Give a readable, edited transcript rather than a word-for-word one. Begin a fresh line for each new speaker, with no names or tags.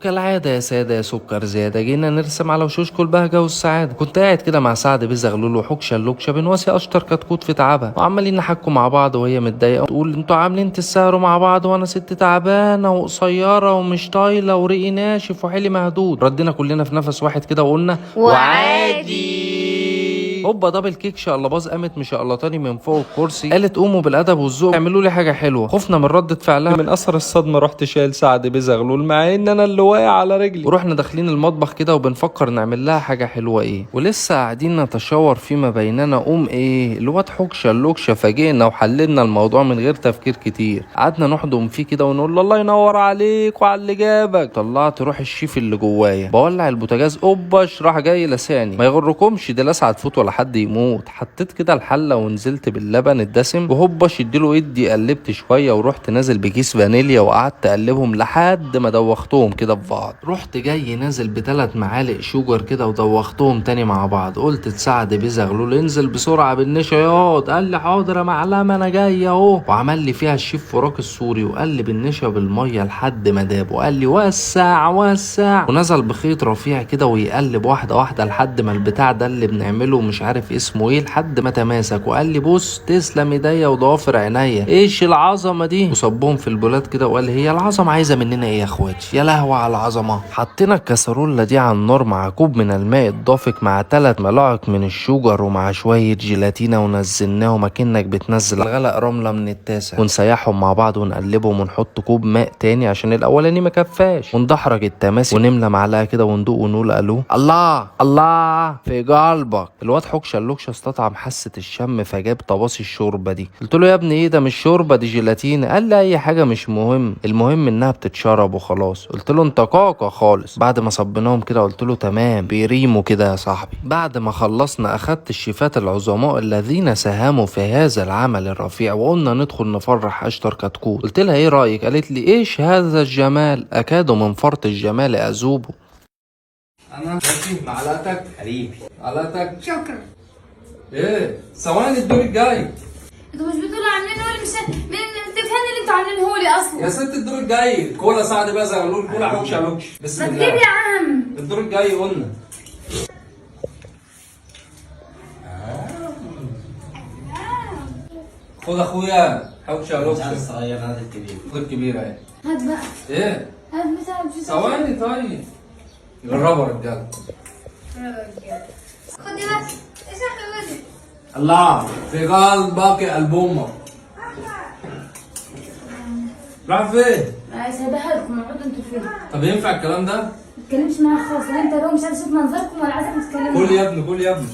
وكالعادة يا ساده يا سكر زيادة، جينا نرسم على وشوشكم البهجة والسعادة. كنت قاعد كده مع سعد بزغلول وحوكشه اللوكشه بنواسي اشطر كتكوت في تعبها، وعمالين نحكوا مع بعض وهي متضايقة تقول انتوا عاملين تسهروا مع بعض وانا ست تعبانة وقصيره ومش طايله وريقي ناشف وحيلي مهدود. ردينا كلنا في نفس واحد كده وقلنا
وعادي.
هوبا double kick شقلباز قامت مشقلطاني من فوق الكرسي، قالت قوموا بالادب والذوق اعملوا لي حاجة حلوة. خفنا من ردة فعلها،
من اثر الصدمة رحت شايل سعد بزغلول مع ان انا اللي واقع على رجلي،
ورحنا داخلين المطبخ كده وبنفكر نعمل لها حاجة حلوة ايه، ولسه قاعدين نتشاور فيما بيننا. قوم ايه الواد حوكشه اللوكشه فاجئنا وحللنا الموضوع من غير تفكير كتير. قعدنا نحضن فيه كده ونقول له الله ينور عليك وعلى اللي جابك. طلعت روح الشيف اللي جوايا، بولع البوتاجاز اوبش راح جاي لساني، ما يغركمش دي لسعه تفوت ولا حد يموت. حطيت كده الحلة ونزلت باللبن الدسم وهوبش اديله ادي، قلبت شوية ورحت نازل بكيس فانيليا وقعدت اقلبهم لحد ما دوختهم كده في بعض. رحت جاي نازل بثلاث معالق sugar كده ودوختهم تاني مع بعض. قلت لسعد بزغلول انزل بسرعة بالنشا ياض، قال لي حاضر يا معلم انا جاي اهو. وعمل لي فيها الشيف فراك السوري وقلب النشا بالمية لحد ما داب، وقال لي وسع وسع، ونزل بخيط رفيع كده ويقلب واحدة واحدة لحد ما البتاع ده اللي بنعمله مش عارف اسمه ايه لحد ما تماسك. وقال لي بص تسلم ايديا وضوافر عينيا، ايش العظمة دي. وصبهم في البولات كده وقال هي العظمة عايزه مننا ايه يا اخواتي، يا لهوي على العظمة. حطينا الكسرولة دي على النار مع كوب من الماء الدافق مع 3 ملاعق من ال sugar ومع شوية جيلاتينا، ونزلناهم اكنك بتنزل غلق رملة من التاسع، ونسيحهم مع بعض ونقلبهم ونحط كوب ماء تاني عشان الاولاني ما كفاش، وندحرج التماسي ونملى معلقه كده وندوق ونقول الو الله الله في قلبك. الواد حوكشه اللوكشه استطعم حاسه الشم فجاب طباسي الشوربة دي. قلت له يا ابني ايه ده، مش شوربة دي جيلاتينا. قال لي اي حاجة مش مهم، المهم انها بتتشرب وخلاص. قلت له انت كاكا خالص. بعد ما صبيناهم كده قلت له تمام بيريموا كده يا صاحبي. بعد ما خلصنا اخدت الشيفات العظماء الذين ساهموا في هذا العمل الرفيع وقلنا ندخل نفرح اشطر كتكوت. قلت لها ايه رايك؟ قالت لي ايش هذا الجمال، اكاد من فرط الجمال اذوبه.
انا ماشي معلقتك
حبيبي
معلقتك.
شكرا.
ايه ثواني الدور الجاي.
انتوا مش بتقولوا عاملينه لي، مش مين تفهمني اللي انتوا عاملينه لي اصلا.
يا ست الدور الجاي كولا سعد بقى زغلول كولا حوكشه لوكش. بسم
ما
الله.
تجيب يا عم
الدور الجاي قلنا. خد اخويا حوكشه لوكش.
مش الصغير هذا الكبير.
خد الكبير اهي.
هات بقى.
ايه
هات بتاع
ثواني طيب. جربوا يا رجاله.
خدي بس. ايش يا
الله في قلبك يا قلب امك. راح فين؟
سايبها لكم اقعدوا انتوا فيها.
طب ينفع الكلام ده؟
ما تتكلمش معايا خالص، لا انت لو مش عايز اشوف منظركم ولا عايزه تتكلموا.
كل يا ابني كل يا ابني.